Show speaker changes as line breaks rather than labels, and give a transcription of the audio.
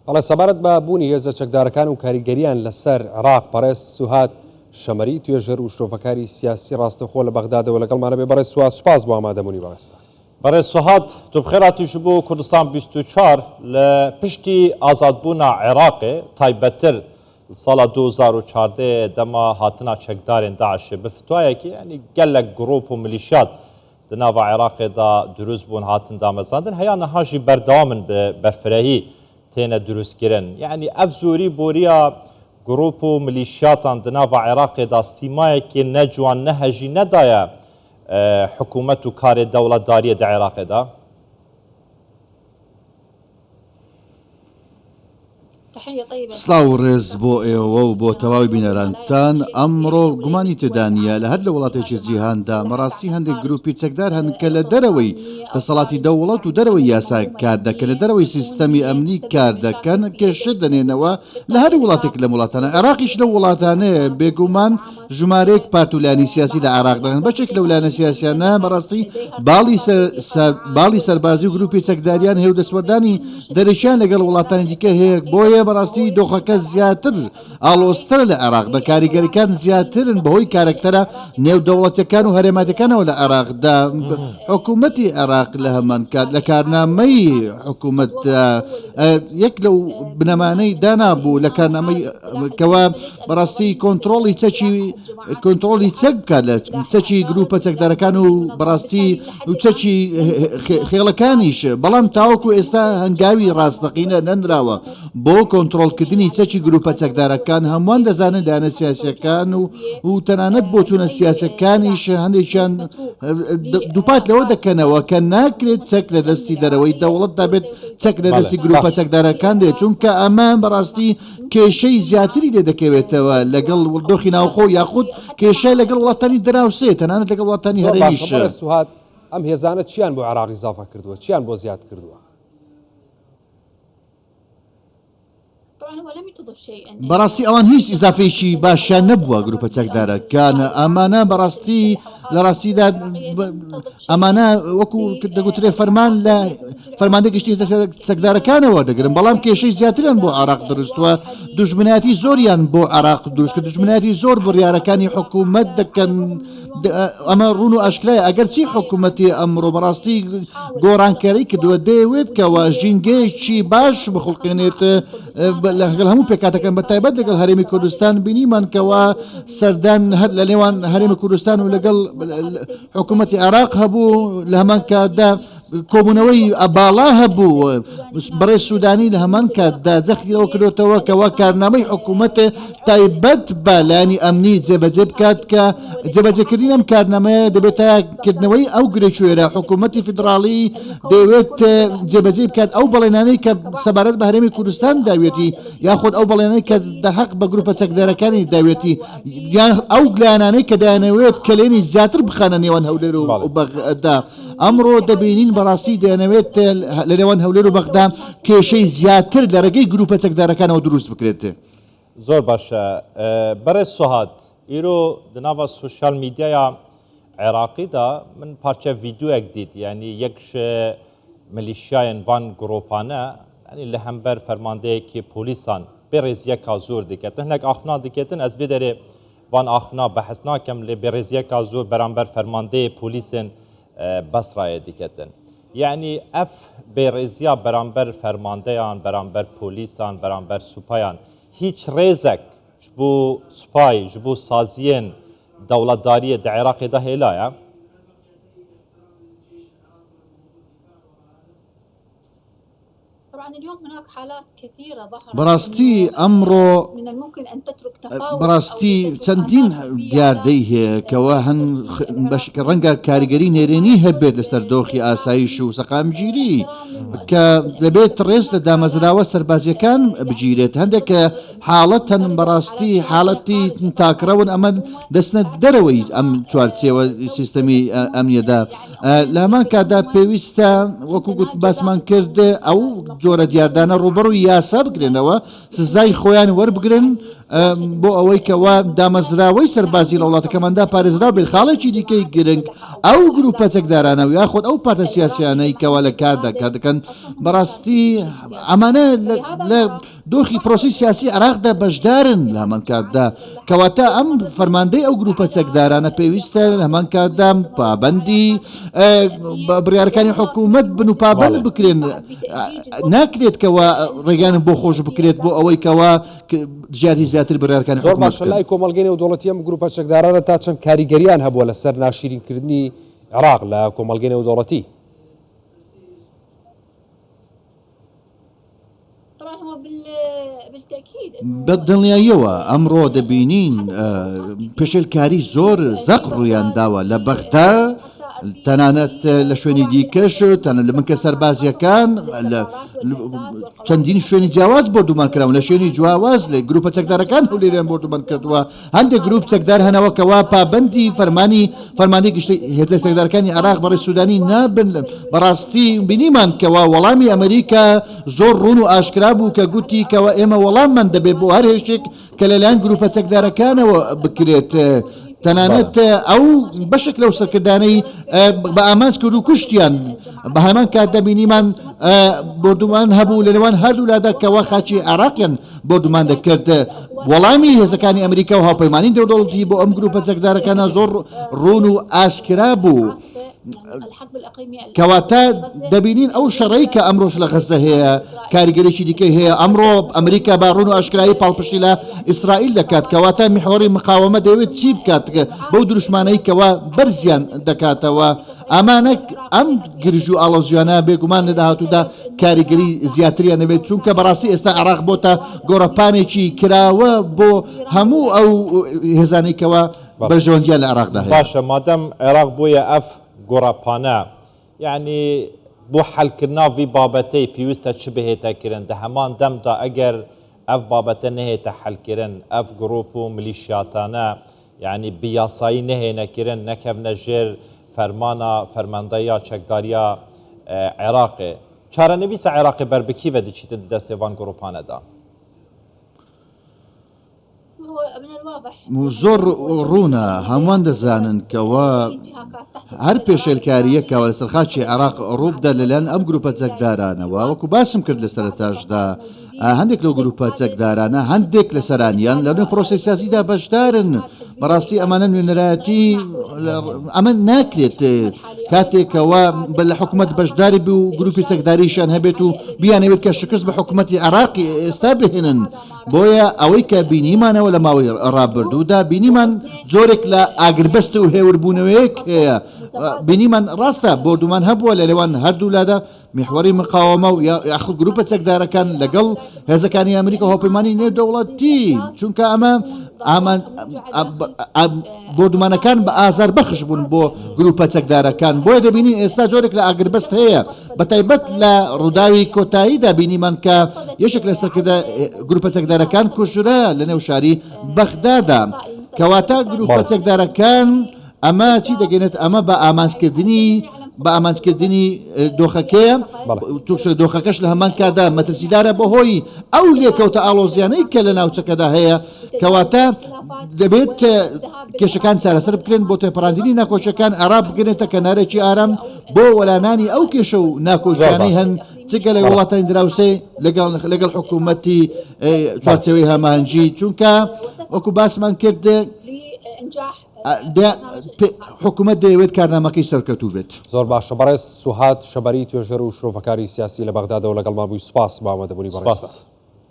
بەڵێ سەبارەت بە بوونی هێزە چەکدارەکان و کاریگەریان لەسەر عێراق بەڕێز سوهاد شەمەری توێژەر و شرۆڤەکاری سیاسی ڕاستەوخۆ لە بەغدادەوە لەگەڵمانە بێ بەڕێز سوهاد سوپاس بۆ ئامادەبوونی بەڕێزتان.
بەڕێز سوهاد تو بخێر هاتی ji bo Kurdistan 24 li piştî azadbûna Iraqê taybettir li sala 2014 dema hatina çekdarên DAIŞ'ê bi fitwayekê yanî gelek grûp û milîşyat di nava Iraqê de dirust bûn hatin damezrandin heya niha jî berdewam in bi berfirehî têne dirustkirin. Yanî ev zorî boriya grûp û milîşyatan di nava Iraqê de sîmayekê ne ciwan ne hejî nedaye hikûmet û karê dewletdariyê di Iraqê de.
سڵاو و ڕێز بۆ ئێوە و بۆ تەواوی بینەرانتان، ئەمڕۆ گومانی تێدا نییە لە هەر لە وڵاتێکی جیهاندا بەڕاستی هەندێک گروپی چەکدار هەن کە لە دەرەوەی دەسەڵاتی دەوڵەت و دەرەوەی یاسا کار دەکەن لە دەرەوەی سیستەمی ئەمنی کار دەکەن کێشە دەنێنەوە لە هەر وڵاتێک لەم وڵاتانە عێراقیش لەو وڵاتانەیە بێگومان ژمارەیەک پارت و لایەنی سیاسی لە عێراقدا هەن، بەشێک لەو لایەنە سیاسیانە بەڕاستی باڵی باڵی سەربازی و گروپی چەکداریان هەیە و دەستوەردانی دەرەکیان لەگەڵ وڵاتانی دیکە هەیە، بۆیە بەڕاستی دۆخەکە زیاتر ئاڵۆزترە لە عێراقدا، کاریگەریەکان زیاترن بەهۆی کارەکتەرە نێودەوڵەتیەکان و هەرێماتیەکانەوە لە عێراقدا. حکوومەتی عێراق لە هەمان کات لە کارنامەی حکوومەت یەک لەو بنەمانەی دانابوو لە کارنامەی کەوا بەڕاستی کۆنتترۆڵی چەکی کۆنتترۆڵی چەک بکات لە چەکی گروپە چەکدارەکان و بەڕاستی و چەکی خێڵەکانیش بەڵام تاوەکو ئێستا هەنگاوی ڕاستەقینە نەنراوە بۆ کۆنتترۆڵکردنی چەکی گروپە چەکدارەکان هەمووان دەزانن لایەنە سیاسەکان و و تەنانەت بۆچوونە سیاسەکانیش هەندێکیان دووپات لەوە دەکەنەوە کە ناکرێت چەک لە دەستی دەرەوەی دەوڵەتدا بێت چەک لە دەستی گروپە چەکدارەکان دێت چونکە ئەمە بەڕاستی کێشەی زیاتری لێ دەکەوێتەوە لەگەڵ دۆخی ناوخۆ یاخود کێشە لەگەڵ وڵاتانی دراوسێ تەنانەت لەگەڵ وڵاتانی هەرێمیش.
سوهاد ئەم هێزانە چیان بۆ عێراق ئیزافە کردووە چیان بۆ زیاد کردووە؟
بەڕاستی ئەوان هیچ ئیزافەیەکی باشیان نەبووە گروپە چەکدارەکان ئەمانە بەڕاستی لە ڕاستیدا ئەمانە وەکو دەگوترێ فەرمان لە فەرماندە گشتی چەکدارەکانەوە دەگرن بەڵام کێشەی زیاتریان بۆ عراق دروستوە دوژمنایەتی زۆریان بۆ عراق دروست کرد دوژمنایەتی زۆر بڕیارەکانی حکوومەت دەکەن ئەمە ڕوون و ئاشکرایە ئەگەرچی حکوومەتی ئەمڕۆ بەڕاستی گۆڕانکاری کردووە دەیەوێت کەەوە ژینگەیەکی باش بخڵقێنێت لەگەڵ هەموو پێکاتەکان بە تایبەت لەگەڵ هەرێمی کوردستان بینیمان کەەوە سەردان هەر لە نێوان هەرێمی کوردستان و لەگەڵ حکوومەتی عێراق هەبوو لە هەمان کاتدا کۆبوونەوەی باڵا هەبوو، بەڕێز سوودانی لە هەمان کاتدا جەختی لەوە کردۆتەوە کەوا کارنامەی حکوومەت تایبەت بە لایەنی ئەمنی جێبەجێ بکات کە جێبەجێکردنی ئەم کارنامەیە دەبێتە کردنەوەی ئەو گرێکوێرە حکوومەتی فیدراڵی دەیەوێت جێبەجێ بکات ئەو بەڵێنانەی کە سەبارەت بە هەرێمی کوردستان داویەتی یاخود ئەو بەڵێنەی کە دەرهەق بە گروپە چەکدارەکانی داوێتی یان ئەو لایەنانەی کە دەیانەوێت کەلێنی زیاتر بخەنە نێوان هەولێر و بەغدا ئەمڕۆ دەبینین بەڕاستی دەیانەوێت لە نێوان هەولێر و بەغدا کێشەی زیاتر لە ڕێگەی گروپە چەکدارەکانەوە دروست بکرێت.
زۆر باشە بەڕێز سوهاد ئیرۆ di nava sosyal medyaya Iraqî de min parçe vîdeoyek dît yanî yek ji milîşyayên van gropane yanî li hember fermandeyekî polîsan bêrêziyeka zor diketin hinek axivna diketin ez vê derê Van axivna behs nakim lê bêrêziyeka zor beramber fermandeyê polîsên Besrayê diketin. Yanî ev bêrêziya beramber fermandeyan, beramber polîsan, beramber supayan hîç rêzek ji bo supay, ji bo saziyên dewletdariyê di Iraqê de hêlaye?
بەڕاستی ئەمڕۆ بەڕاستی چەندین دیاردەی هەیە کەوا هەن بەشکە ڕەنگە کاریگەری نێرێنی هەبێت لەسەر دۆخی ئاسایش و سەقامگیری کە دەبێت ڕێز لە دامەزراوە سەربازیەکان بگیرێت هەندێک کە حاڵەت هەن بەڕاستی حاڵەتی تاکڕەون ئەمە دەستنە دەرەوەی ئەم چوارچێوە سیستەمی ئەمنیەدا لە هەمان کاتدا پێویستە وەکو گوت باسمان کرد ئەو جۆرە دیاردانە ڕووبەڕووی یاسا بکرێنەوە سزای خۆیان وەربگرن. بۆ ئەوەی کەوا دامەزراوەی سەربازی لە وڵاتەکەماندا پارێزراو بێت. خاڵێکی دیکەی گرنگ ئەو گروپە چەکدارانە و یاخود ئەو پارتە سیاسیانەی کەوا لە کاردا کار دەکەن بەڕاستی ئەمانە لە دۆخی پرۆسەی سیاسی عێراقدا بەشدارن لە هەمان کاتدا کەواتە ئەم فەرماندەی ئەو گروپە چەکدارانە پێویستە لە هەمان کاتدا پابەندی بڕیارەکانی حکوومەت بن و پابەند بکرێن ناکرێت کەوا ڕێگانم بۆ خۆش بکرێت بۆ ئەوەی کەوا دژایەتی زیاتر بڕیارەکانی
زۆر
حکوومەت
باشە
بکەن.
لای کۆمەڵگەی نێودەوڵەتی ئەم گروپە چەکدارانە تا چەند کاریگەریان هەبووە لەسەر ناشیرینکردنی عێراق لە کۆمەڵگەی نێودەوڵەتی؟
بە دڵنیاییەوە ئەمڕۆ دەبینین پێشێلکاری زۆر زەق ڕوویان داوە لە بەغدا تەنانەت لە شوێنی دیکەش تەنە لە بنکە سەربازیەکان لە چەندین شوێنی جیاواز بۆردومان کراون لە شوێنی جیاواز لە گروپە چەکدارەکان هەولێریان بۆردومان کردووە هەندێک گروپ چەکدار هەنەوە کەوا پابەندی فەرمانی فەرماندەی گشتی هێزە چەکدارەکانی عێراق بەڕێز سودانی نابن بەڕاستی بینیمان کەوا وەڵامی ئەمریکا زۆر ڕوون و ئاشکرا بوو کە گوتی کەوا ئێمە وەڵاممان دەبێت بۆ هەر هێرشێک کە لەلایەن گروپە چەکدارەکانەوە بکرێت تەنانەت ئەو بەشێک لەو سەرکردانەی بە ئامانج کرد و کوشتیان بە هەمان کات دەبینیمان بۆردومان هەبوو لە نێوان هەردوو لادا کەوا خاکی عێراقیان بۆردومان دەکرد وەڵامی هێزەکانی ئەمریکا و هاوپەیمانانی نێودەوڵەتی بۆ ئەم گروپە چەکدارەکانە زۆر ڕوون و ئاشکرا بوو. کەواتە دەبینین ئەو شەڕەی کە ئەمڕۆش لە غەززە هەیە کاریگەریی دیکەی هەیە، ئەمڕۆ ئەمریکا بە ڕوون و ئاشکرایی پاڵپشتی لە ئیسرائیل دەکات، کەواتە میحوەری مقاوەمە دەیەوێت چی بکات بەو دروشمانەی کەوا بەرزیان دەکاتەوە، ئەمانە ئەم گرژی و ئاڵۆزییانە بێگومان لە داهاتوودا کاریگەری زیاتریان دەبێت، چونکە بەڕاستی ئێستا عێراق بۆتە گۆڕەپانێکی کراوە بۆ هەموو ئەو هێزانەی کەوا بەرژەوەندییان لە عێراقدا هەیە.
باشە مادەم عێراق بۆیە ئەف گۆڕەپانە یەعنی بۆ حەلکردنا ڤی بابەتەی پێویستە چ بهێتە کرن دە هەمان دەمدا ئەگەر ئەف بابەتە نەهێتە حەلکرن ئەف گڕوپ و ملیشیاتانە یەعنی بە یاسایی نەهێنە کرن نەکەڤنە ژێر فەرمانا فەرماندەیا چەکداریا عێراقێ چارەنویسە عێراقێ بەر بکیڤە دچیتن دە دەستێ ڤان گڕوپانەدا؟
زۆر ڕوونە هەمووان دەزانن کەوا هەر پێشێلکارییەک کەوا لەسەر خاکی عێراق ڕووبدات لەلایەن ئەم گروپە چەکدارانەوە وەکو باسم کرد لە سەرەتاشدا هەندێک لەو گروپە چەکدارانە هەندێک لە سەرانیان لە نێو پرۆسەی سیاسیدا بەشدارن بەڕاستی ئەمانە نوێنەرایەتی ئەمە ناکرێت کاتێکەوە بە لە حکوومەت بەشداری بوو گروپی چەکداریشان هەبێت و بیانەوێت کە شکست بە حکوومەتی عێراقی ئێستا بهێنن بۆیە ئەوەی کە بینیمانەوە لە ماوەی ڕابردوودا بینیمان جۆرێک لە ئاگربەست و هێوربوونەوەیەک هەیە بینیمان ڕاستە بۆردومان هەبووە لە نێوان هەردوولادا میحوەری مقاوەمە و یاخود گروپە چەکدارەکان لەگەڵ هێزەکانی ئەمریکا هاوپەیمانی نێودەوڵەتی چونکە ئەمە بۆردومانەکان بە ئازار بەخش بوون بۆ گروپە چەکدارەکان بۆیە دەبینین ئێستا جۆرێک لە ئاگربەست هەیە بەتایبەت لە ڕووداوی کۆتاییدا بینیمان کە یەکێک لە سەرکردە گروپە چەکدارەکان کوژرا لە نێو شاری بەغدادا کەواتە گروپە چەکدارەکان ئەمە چی دەگەێنێت ئەمە بە ئامانجکردنی بە ئامانجکردنی دۆخەکەیە دۆخەکەش لە هەمان کاتدا مەترسیدارە بەهۆی ئەو لێکەوتە ئاڵۆزیانەی کە لە ناوچەکەدا هەیە کەواتە دەبێت کێشەکان چارەسەر بکرێن بۆ تێپەڕاندنی ناکۆکیەکان عێراق بگەنێتە کەنارێکی ئارام بۆ وەلانانی ئەو کێشە و ناکۆکیانەی هەن جگە لە وڵاتانی دراوسێ لەگەڵ لەگەڵ حکوومەتی چوارچێوەی هەماهەنگی چونکە وەکو باسمان کرد حکوومەت دەیەوێت کارنامەکەی سەرکەوتوو بێت.
زۆر باشە بەڕێز سوهاد شەبەری توێژەر و شرۆڤەکاری سیاسی لە بەغدادەوە لەگەڵمان بووی سوپاس بۆ ئامادەبوونی بەڕێزتان.
سوپاس.